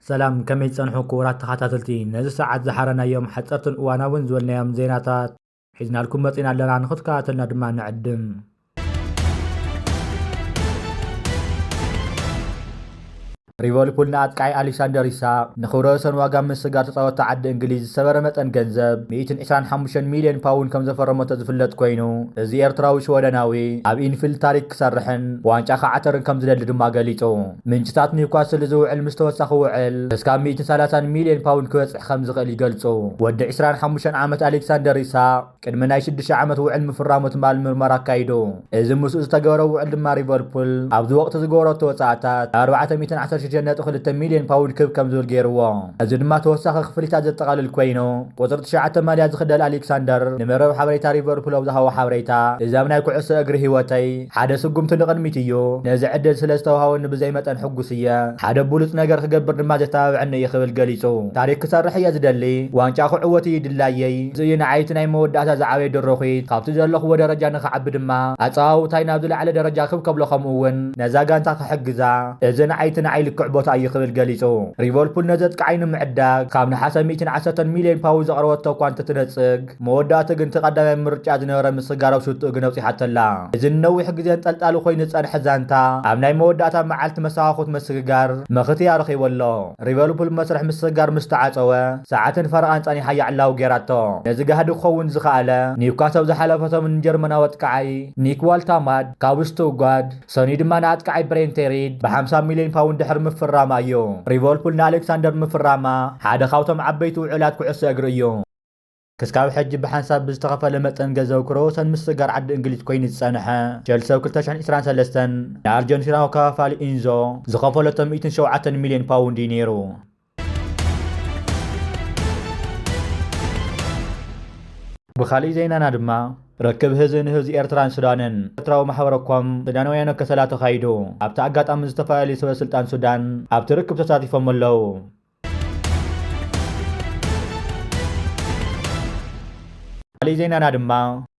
ሰላም፣ ከመይ ትጸንሑ ክቡራት ተኸታተልቲ? ነዚ ሰዓት ዝሓረናዮም ሓጸርትን እዋናውን ዝበልናዮም ዜናታት ሒዝናልኩም መጺና ኣለና፣ ንኽትከታተልና ድማ ንዕድም። ሊቨርፑል ንኣጥቃዒ ኣሌክሳንደር ኢሳቕ ንኽብረ ወሰን ዋጋ ምስጋር ተጻወትቲ ዓዲ እንግሊዝ ዝሰበረ መጠን ገንዘብ ሚእትን ዕስራን ሓሙሽተን ሚልዮን ፓውንድ ከም ዘፈረመቶ ዝፍለጥ ኮይኑ፣ እዚ ኤርትራዊ ሽወደናዊ ኣብ ኢንፊልድ ታሪክ ክሰርሕን ዋንጫ ክዓተርን ከም ዝደሊ ድማ ገሊጹ። ምንጭታት ኒውካስል እዚ ውዕል ምስ ተወሳኺ ውዕል እስካብ ሚእትን ሰላሳን ሚልዮን ፓውንድ ክበጽሕ ከም ዝኽእል ይገልጹ። ወዲ ዕስራን ሓሙሽተን ዓመት ኣሌክሳንደር ኢሳቕ ቅድሚ ናይ ሽዱሽተ ዓመት ውዕል ምፍራሙ ትማል ምርመራ ኣካይዱ። እዚ ምስኡ ዝተገበረ ውዕል ድማ ሊቨርፑል ኣብዚ ወቕቲ ዝገበረቶ ወጻእታት ኣርባዕተ ሚእትን ዓሰርተ ሽዱሽተ ነጥቢ ክልተ ሚልዮን ፓውንድ ክብ ከም ዝብል ገይርዎ። እዚ ድማ ተወሳኺ ክፍሊታት ዘጠቓልል ኮይኑ፣ ቁጽሪ ትሽዓተ ማልያ ዝኽደል ኣሌክሳንደር ንመርበብ ሓበሬታ ሊቨርፑል ኣብ ዝሃቦ ሓበሬታ፣ እዚ ኣብ ናይ ኩዕሶ እግሪ ህይወተይ ሓደ ስጉምቲ ንቕድሚት እዩ። ነዚ ዕድል ስለ ዝተዋሃበኒ ብዘይ መጠን ሕጉስ እየ። ሓደ ብሉጽ ነገር ክገብር ድማ ዘተባብዐኒ እዩ ክብል ገሊጹ። ታሪክ ክሰርሕ እየ ዝደሊ። ዋንጫ ክዕወት እዩ ድላየይ። እዚ እዩ ንዓይ እቲ ናይ መወዳእታ ዝዓበየ ድርኺት። ካብቲ ዘለኽዎ ደረጃ ንኽዓቢ ድማ ኣጸዋውታይ ናብ ዝለዓለ ደረጃ ክብ ከብሎ፣ ከምኡ እውን ነዛ ጋንታ ክሕግዛ፣ እዚ ንዓይ እቲ ንዓይ ልክዕ ቦታ እዩ ክብል ገሊጹ። ሊቨርፑል ነዚ ኣጥቃዓይ ንምዕዳግ ካብ ነሓሰ ሚእትን ዓሰርተን ሚልዮን ፓውንድ ዘቕረበቶ እኳ እንተትነጽግ፣ መወዳእቱ ግን እቲ ቀዳማይ ምርጫ ዝነበረ ምስግጋር ኣብ ሽትኡ ግን ኣውጺሓቶ ኣላ። እዚ ንነዊሕ ግዜ ኣንጠልጣሊ ኮይኑ ዝጸንሐ ዛንታ ኣብ ናይ መወዳእታ መዓልቲ መሳኻኹት ምስግጋር መኽትያ ረኺቡ ኣሎ። ሊቨርፑል መስርሕ ምስግጋር ምስ ተዓጸወ ሰዓትን ፈረቓን ጸኒሓ እያ ዕላዊ ገይራቶ። ነዚ ጋህዲ ክኸውን ዝኸኣለ ኒውካስል ዝሓለፈ ሰሙን ንጀርመናዊ ኣጥቃዓይ ኒክ ዋልታማድ ካብ ስቱትጋርት፣ ሰኑይ ድማ ንኣጥቃዓይ ብሬንት ቴሪድ ብሓምሳ ሚልዮን ፓውንድ ድሕሪ ምፍራማ እዩ። ሊቨርፑል ንኣሌክሳንደር ምፍራማ ሓደ ካብቶም ዓበይቲ ውዕላት ኩዕሶ እግሪ እዩ። ክስካብ ሕጂ ብሓንሳብ ብዝተኸፈለ መጠን ገንዘብ ክብረ ወሰን ምስግጋር ዓዲ እንግሊዝ ኮይኑ ዝጸንሐ ቸልሲ ኣብ ክልተ ሽሕን ዕስራን ሰለስተን ንኣርጀንቲናዊ ከፋፋሊ ኢንዞ ዝኸፈለቶ ሚእትን ሸውዓተን ሚልዮን ፓውንድ እዩ ነይሩ። ብኻልእ ዜናና ድማ ርክብ ህዝቢ ንህዝቢ ኤርትራን ሱዳንን ኤርትራዊ ማሕበረኮም ሱዳናውያን ከሰላ ተኻይዱ። ኣብቲ ኣጋጣሚ ዝተፈላለዩ ሰበ ስልጣን ሱዳን ኣብቲ ርክብ ተሳቲፎም ኣለዉ። ካልእ ዜናና ድማ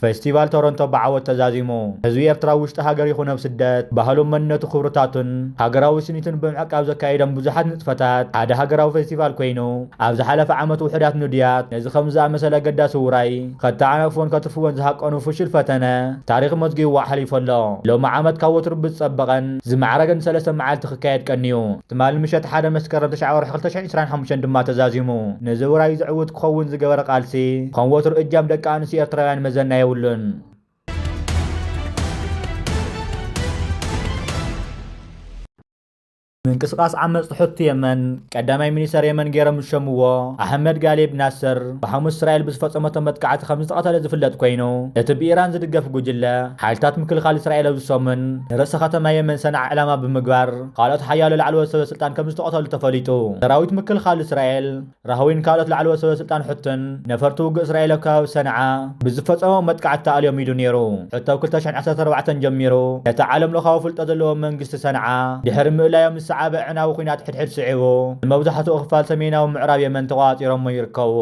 ፌስቲቫል ቶሮንቶ ብዓወት ተዛዚሙ። ህዝቢ ኤርትራ ኣብ ውሽጢ ሃገር ይኹን ኣብ ስደት ባህሉን መንነቱ ክብርታቱን ሃገራዊ ስኒቱን ብምዕቃብ ዘካየዶም ብዙሓት ንጥፈታት ሓደ ሃገራዊ ፌስቲቫል ኮይኑ፣ ኣብ ዝሓለፈ ዓመት ውሑዳት ንዱያት ነዚ ከም ዝኣመሰለ ኣገዳሲ ውራይ ከተዓናቕፍዎን ከትርፍዎን ዝሃቀኑ ፍሹል ፈተነ ታሪኽ መዝጊብዎ ኣሕሊፉ ኣሎ። ሎሚ ዓመት ካብ ወትሩ ብዝጸበቐን ዝማዕረገን ሰለስተ መዓልቲ ክካየድ ቀንዩ። ትማሊ ምሸት ሓደ መስከረም ተሽዓ ወርሒ ክልተ ሽሕን ዕስራን ሓሙሽተን ድማ ተዛዚሙ። ነዚ ውራይ ዝዕውት ክኸውን ዝገበረ ቃልሲ ከም ወትሩ እጃም ደቂ ኣንስትዮ ኤርትራውያን መዘና የብሉን። ምንቅስቓስ ዓመጽቲ ሑቲ የመን ቀዳማይ ሚኒስተር የመን ገይሮም ዝሸምዎ ኣሕመድ ጋሊብ ናስር ብሓሙስ እስራኤል ብዝፈጸመቶ መጥቃዕቲ ከም ዝተቐተለ ዝፍለጥ ኮይኑ፣ እቲ ብኢራን ዝድገፍ ጉጅለ ሓይልታት ምክልኻል እስራኤል ኣብዚ ሰሙን ንርእሰ ከተማ የመን ሰንዓ ዕላማ ብምግባር ካልኦት ሓያሎ ላዕለዎት ሰበ ስልጣን ከም ዝተቐተሉ ተፈሊጡ። ሰራዊት ምክልኻል እስራኤል ራህዊን ካልኦት ላዕለዎት ሰበ ስልጣን ሑትን ነፈርቲ ውግእ እስራኤል ኣብ ከባቢ ሰንዓ ብዝፈጸሞ መጥቃዕቲ ተኣልዮም ኢሉ ነይሩ። ሑቲ ኣብ ክልተ ሽሕን ዓሰርተ ኣርባዕተን ጀሚሩ ነቲ ዓለም ለኻዊ ፍልጠት ዘለዎ መንግስቲ ሰንዓ ድሕሪ ምእላዮም ዝሰዓበ ኣዕናዊ ኲናት ሕድሕድ ስዒቡ ንመብዛሕትኡ ክፋል ሰሜናዊ ምዕራብ የመን ተቖጻጺሮሞ ይርከቡ።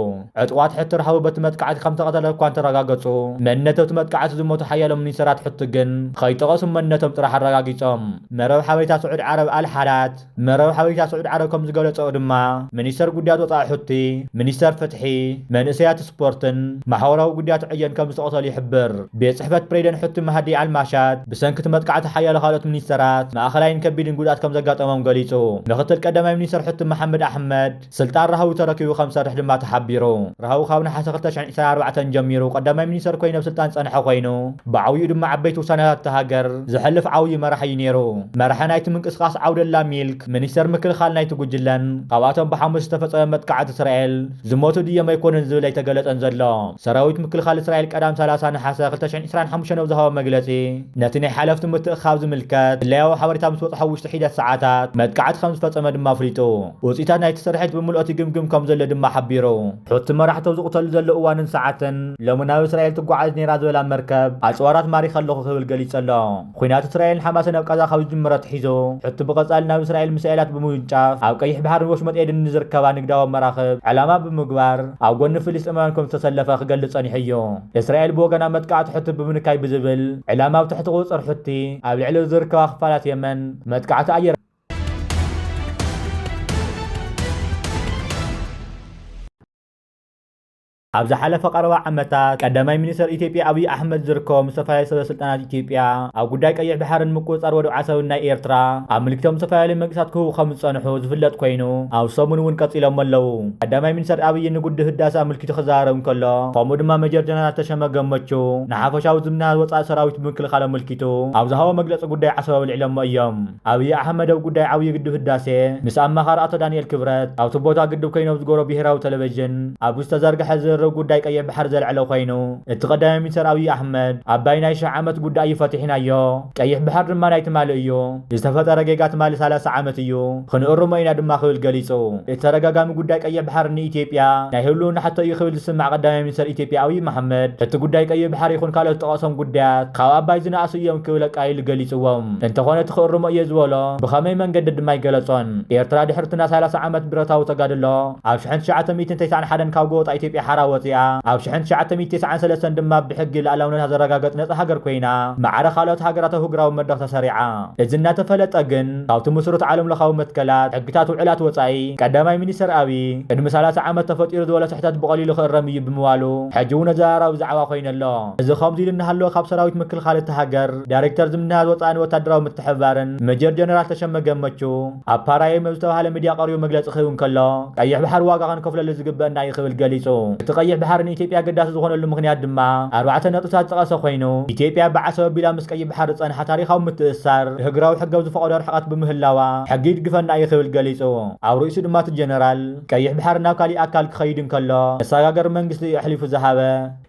ዕጡቓት ሑቲ ራህዊ በቲ መጥቃዕቲ ከም ተቐተለ እኳ እንተረጋገጹ፣ መንነት እቲ መጥቃዕቲ ዝሞቱ ሓያሎ ሚኒስተራት ሑቲ ግን ከይጠቐሱ መንነቶም ጥራሕ ኣረጋጊጾም። መርበብ ሓበሬታ ስዑድ ዓረብ ኣልሓዳት መርበብ ሓበሬታ ስዑድ ዓረብ ከም ዝገለጸኦ ድማ፣ ሚኒስተር ጉዳያት ወጻኢ ሑቲ፣ ሚኒስተር ፍትሒ፣ መንእሰያት ስፖርትን ማሕበራዊ ጉዳያት ዕዮን ከም ዝተቐተሉ ይሕብር። ቤት ጽሕፈት ፕሬዚደንት ሑቲ ማህዲ ኣልማሻት ብሰንኪ እቲ መጥቃዕቲ ሓያሎ ካልኦት ሚኒስተራት ማእኸላይን ከቢድን ጉድኣት ከም ዘጋጠሞም ገሊጹ። ምክትል ቀዳማይ ሚኒስተር ሑቲ መሓመድ ኣሕመድ ስልጣን ራህዊ ተረኪቡ ከም ዝሰርሕ ድማ ተሓቢሩ። ራህዊ ካብ ነሓሰ ክልተ ሽሕን ዕስራን ኣርባዕተን ጀሚሩ ቀዳማይ ሚኒስተር ኮይኑ ኣብ ስልጣን ዝጸንሐ ኮይኑ፣ ብዓብይኡ ድማ ዓበይቲ ውሳነታት እታ ሃገር ዘሕልፍ ዓብዪ መራሒ እዩ ነይሩ። መራሒ ናይቲ ምንቅስቓስ ዓብደላ ሚልክ፣ ሚኒስተር ምክልኻል ናይቲ ጉጅለን ካብኣቶም ብሓሙስ ዝተፈጸመ መጥቃዕቲ እስራኤል ዝሞቱ ድዮም ኣይኮኑን ዝብል ኣይተገለጸን ዘሎ። ሰራዊት ምክልኻል እስራኤል ቀዳም ሰላሳ ነሓሰ ክልተ ሽሕን ዕስራን ሓሙሽተን ኣብ ዝሃቦ መግለጺ፣ ነቲ ናይ ሓለፍቲ ምትእኽኻብ ዝምልከት ድላያዊ ሓበሬታ ምስ በጽሖ ውሽጢ ሒደት ሰዓታት መጥቃዕቲ ከም ዝፈጸመ ድማ ኣፍሊጡ። ውጽኢታት ናይቲ ስርሒት ብምልኦት ይግምግም ከም ዘሎ ድማ ሓቢሩ። ሑቲ መራሕቱ ዝቕተሉ ዘሎ እዋንን ሰዓትን፣ ሎሚ ናብ እስራኤል ትጓዓዝ ነይራ ዝበላ መርከብ ኣጽዋራት ማሪኸ ኣለኹ ክብል ገሊጹ ኣሎ። ኲናት እስራኤልን ሓማስን ኣብ ቃዛ ካብ ዝጅምር ኣትሒዙ፣ ሑቲ ብቐጻሊ ናብ እስራኤል ሚሳኤላት ብምውንጫፍ፣ ኣብ ቀይሕ ባሕርን ወሽመጥ ኤደንን ንዝርከባ ንግዳዊ መራኽብ ዕላማ ብምግባር፣ ኣብ ጎኒ ፍልስጤማውያን ከም ዝተሰለፈ ክገልጽ ጸኒሑ እዩ። እስራኤል ብወገና መጥቃዕቲ ሑቲ ብምንካይ ብዝብል ዕላማ ኣብ ትሕቲ ቁጽጽር ሑቲ ኣብ ልዕሊ ዝርከባ ክፋላት የመን መጥቃዕቲ ኣየር ኣብ ዝሓለፈ ቀረባ ዓመታት ቀዳማይ ሚኒስተር ኢትዮጵያ ኣብይ ኣሕመድ ዝርከቦም ዝተፈላለዩ ሰበ ስልጣናት ኢትዮጵያ ኣብ ጉዳይ ቀይሕ ባሕርን ምቁጽጻር ወደብ ዓሰብን ናይ ኤርትራ ኣመልኪቶም ዝተፈላለዩ መግለጽታት ክህቡ ከም ዝጸንሑ ዝፍለጥ ኮይኑ፣ ኣብ ሰሙን እውን ቀጺሎም ኣለዉ። ቀዳማይ ሚኒስተር ኣብይ ንጉዳይ ህዳሴ ኣመልኪቱ ክዛረብ እንከሎ፣ ከምኡ ድማ ሜጀር ጀነራል ተሸመ ገመቹ ንሓፈሻዊ ዝምድና ወጻኢ ሰራዊት ብምክልኻል ኣመልኪቱ ኣብ ዝሃቦ መግለጺ ጉዳይ ዓሰብ ኣብልዒሎሞ እዮም። ኣብይ ኣሕመድ ኣብ ጉዳይ ዓብዪ ግድብ ህዳሴ ምስ ኣማኻሪ ኣቶ ዳንኤል ክብረት ኣብቲ ቦታ ግድብ ኮይኖም ዝገብሮ ብሄራዊ ቴሌቪዥን ኣብ ዝተዘርግሐ ዝርርብ ጉዳይ ቀይሕ ባሕሪ ዘልዐለ ኮይኑ፣ እቲ ቀዳማይ ሚኒስተር ኣብይ ኣሕመድ ኣባይ ናይ ሽሕ ዓመት ጉዳይ እዩ ፈቲሕናዮ፣ ቀይሕ ባሕሪ ድማ ናይ ትማሊ እዩ፣ ዝተፈጠረ ጌጋ ትማሊ ሰላሳ ዓመት እዩ፣ ክንእርሞ ኢና ድማ ክብል ገሊጹ። እቲ ተደጋጋሚ ጉዳይ ቀይሕ ባሕሪ ንኢትዮጵያ ናይ ህልውና ሕቶ እዩ ክብል ዝስማዕ ቀዳማይ ሚኒስተር ኢትዮጵያ ኣብይ ኣሕመድ እቲ ጉዳይ ቀይሕ ባሕሪ ይኹን ካልኦት ዝጠቐሶም ጉዳያት ካብ ኣባይ ዝነኣሱ እዮም ክብል ኣቃሊሉ ገሊጽዎም። እንተኾነ እቲ ክእርሞ እየ ዝበሎ ብኸመይ መንገዲ ድማ ኣይገለጾን። ኤርትራ ድሕሪ እቲ ናይ ሰላሳ ዓመት ብረታዊ ተጋድሎ ኣብ ሽሕን ትሽዓተ ሚእትን ተስዓን ሓደን ካብ ጎቦጣ ኢትዮጵያ ሓራ ወጺኣ፣ ኣብ ሽሕን ትሽዓተ ሚእትን ተስዓን ሰለስተን ድማ ብሕጊ ልኣላውነታ ዘረጋገጽ ነጻ ሃገር ኮይና፣ ማዕረ ካልኦት ሃገራት ኣብ ህግራዊ መድረኽ ተሰሪዓ። እዚ እናተፈለጠ ግን፣ ካብቲ ምስሩት ዓለም ለኻዊ መትከላት፣ ሕግታት፣ ውዕላት ወጻኢ፣ ቀዳማይ ሚኒስተር ኣብይ፣ ቅድሚ ሰላሳ ዓመት ተፈጢሩ ዝበሎ ስሕተት ብቐሊሉ ክእረም እዩ ብምባሉ፣ ሕጂ እውን ኣዘራራቢ ዛዕባ ኮይኑ ኣሎ። እዚ ከምዚ ኢሉ እናሃለወ፣ ካብ ሰራዊት ምክልኻል እታ ሃገር ዳይሬክተር ዝምድና ወጻኢን ወታደራዊ ምትሕብባርን ሜጀር ጀነራል ተሸመ ገመቹ ኣብ ፓራየም ኣብ ዝተባህለ ሚድያ ቀሪቡ መግለጺ ክህብ እንከሎ፣ ቀይሕ ባሕሪ ዋጋ ክንከፍለሉ ዝግበአና እዩ ክብል ገሊጹ። እቲ ቀይሕ ባሕሪ ንኢትዮጵያ ኣገዳሲ ዝኾነሉ ምኽንያት ድማ ኣርባዕተ ነጥብታት ዝጠቐሰ ኮይኑ፣ ኢትዮጵያ ብዓሰብ ኣቢላ ምስ ቀይሕ ባሕሪ ዝጸንሓ ታሪኻዊ ምትእስሳር፣ ህግራዊ ሕጊ ኣብ ዝፈቐዶ ርሕቀት ብምህላዋ፣ ሕጊ ይድግፈና እዩ ክብል ገሊጹ። ኣብ ርእሱ ድማ እቲ ጀነራል፣ ቀይሕ ባሕሪ ናብ ካሊእ ኣካል ክኸይድ እንከሎ፣ መሰጋገሪ መንግስቲ እዩ ኣሕሊፉ ዝሃበ።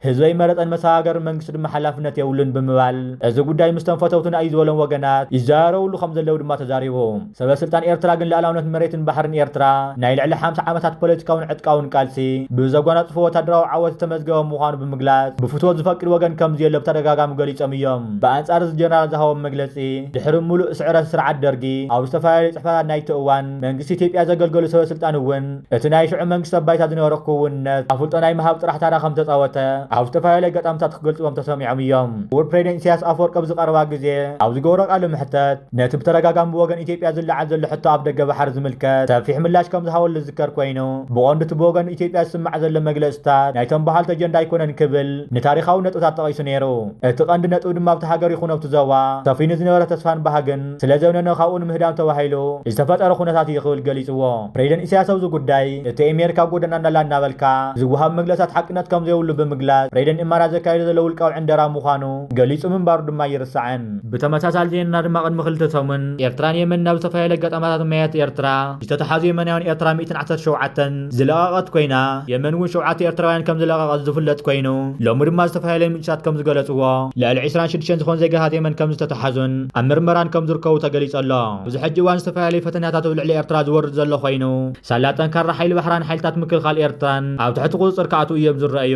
ህዝቢ ኣይመረጸን፣ መሰጋገሪ መንግስቲ ድማ ሓላፍነት የብሉን ብምባል፣ እዚ ጉዳይ ምስቶም ፈተውትና እዩ ዝበሎም ወገናት ይዘራረብሉ ከም ዘለዉ ድማ ተዛሪቡ። ሰበ ስልጣን ኤርትራ ግን ልኣላውነት መሬትን ባሕርን ኤርትራ ናይ ልዕሊ ሓምሳ ዓመታት ፖለቲካውን ዕጥቃውን ቃልሲ ብዘጓናጽፎ ወታደራዊ ዓወት ዝተመዝገበ ምዃኑ ብምግላጽ፣ ብፍትወት ዝፈቅድ ወገን ከም ዘየሎ ብተደጋጋሚ ገሊጾም እዮም። ብኣንጻር እዚ ጀነራል ዝሃቦም መግለጺ፣ ድሕሪ ምሉእ ስዕረት ስርዓት ደርጊ ኣብ ዝተፈላለዩ ጽሕፈታት ናይቲ እዋን መንግስቲ ኢትዮጵያ ዘገልገሉ ሰበ ስልጣን እውን እቲ ናይ ሽዑ መንግስቲ ኣባይታ ዝነበረ ክውንነት ኣፍልጦ ናይ ምሃብ ጥራሕ ታራ ከም ተጻወተ ኣብ ዝተፈላለዩ ኣጋጣሚታት ክገልጽዎም ተሰሚዖም እዮም። ክቡር ፕሬዚደንት ኢሳያስ ኣፈወርቂ ኣብዚ ቀረባ ግዜ ኣብ ዝገበሮ ቃለ መሕተት፣ ነቲ ብተደጋጋሚ ብወገን ኢትዮጵያ ዝለዓል ዘሎ ሕቶ ኣብ ደገ ባሕሪ ዝምልከት ሰፊሕ ምላሽ ከም ዝሃበሉ ዝዝከር ኮይኑ፣ ብቐንዱ እቲ ብወገን ኢትዮጵያ ዝስማዕ ዘሎ መግለጽታት ናይቶም በሃልቲ ኣጀንዳ ኣይኮነን ክብል ንታሪኻዊ ነጥብታት ጠቒሱ ነይሩ። እቲ ቀንዲ ነጥቢ ድማ ኣብቲ ሃገር ይኹን ኣብቲ ዞባ ሰፊኑ ዝነበረ ተስፋን ባህግን ስለ ዘብነነ ካብኡ ንምህዳም ተባሂሉ ዝተፈጠረ ኩነታት እዩ ክብል ገሊጽዎ። ፕሬዚደንት ኢሳያስ ኣብዚ ጉዳይ እቲ ኣሜሪካ ጎደና እንዳላ እናበልካ ዝወሃብ መግለጽታት ሓቅነት ከም ዘይብሉ ብምግላጽ፣ ፕሬዚደንት ኢማራት ዘካየዶ ዘሎ ውልቃዊ ዕንደራ ምዃኑ ገሊጹ ምንባሩ ድማ ኣይርሳዕን። ብተመሳሳሊ ዜናና ድማ ቅድሚ ክልተ ሰሙን ኤርትራን የመን ናብ ዝተፈላለዩ ገጠማታት ማያት ኤርትራ ዝተተሓዙ የመናውያን ኤርትራ ሚእትን ዓሰርተ ሸውዓተን ዝለቐቐት ኮይና፣ የመን እውን ሸውዓተ ኤርትራውያን ከም ዝለቐቐት ዝፍለጥ ኮይኑ፣ ሎሚ ድማ ዝተፈላለዩ ምንጭታት ከም ዝገለጽዎ፣ ልዕሊ ዕስራን ሽዱሽተን ዝኾኑ ዜጋታት የመን ከም ዝተተሓዙን ኣብ ምርመራን ከም ዝርከቡ ተገሊጹ ኣሎ። ኣብዚ ሕጂ እዋን ዝተፈላለዩ ፈተናታት ኣብ ልዕሊ ኤርትራ ዝወርድ ዘሎ ኮይኑ፣ ሳላ ጠንካራ ሓይሊ ባሕራን ሓይልታት ምክልኻል ኤርትራን ኣብ ትሕቲ ቁጽጽር ክኣትዉ እዮም ዝረኣዩ።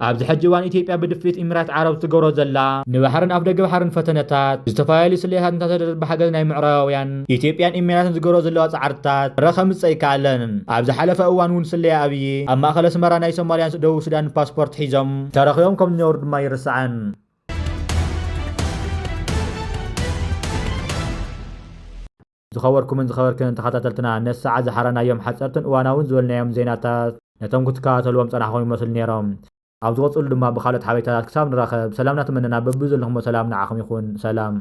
ኣብዚ ሕጂ እዋን ኢትዮጵያ ብድፍኢት ኢሚራት ዓረብ ትገብሮ ዘላ ንባሕርን ኣፍደገ ባሕርን ፈተነታት ዝተፈላለዩ ስለያታት እናተደረገ ብሓገዝ ናይ ምዕራባውያን ኢትዮጵያን ኢሚራትን ዝገብሮ ዘለዋ ጻዕርታት ፍረ ከምጽእ ኣይከኣለን። ኣብ ዝሓለፈ እዋን እውን ስለያ ኣብዪ ኣብ ማእከል ኣስመራ ናይ ሶማልያን ደቡብ ሱዳን ፓስፖርት ሒዞም ተረኺቦም ከም ዝነበሩ ድማ ይርስዓን። ዝኸበርኩምን ዝኸበርክን ተኸታተልትና፣ ነቲ ሰዓት ዝሓረናዮም ሓጸርትን እዋናውን ዝበልናዮም ዜናታት ነቶም ክትከታተልዎም ጸናሕኩም ይመስሉ ነይሮም። ኣብ ዝቐጽሉ ድማ ብኻልኦት ሓበሬታታት ክሳብ ንራኸብ፣ ሰላም እናተመነና በብዘለኹሞ ሰላም ንዓኹም ይኹን። ሰላም።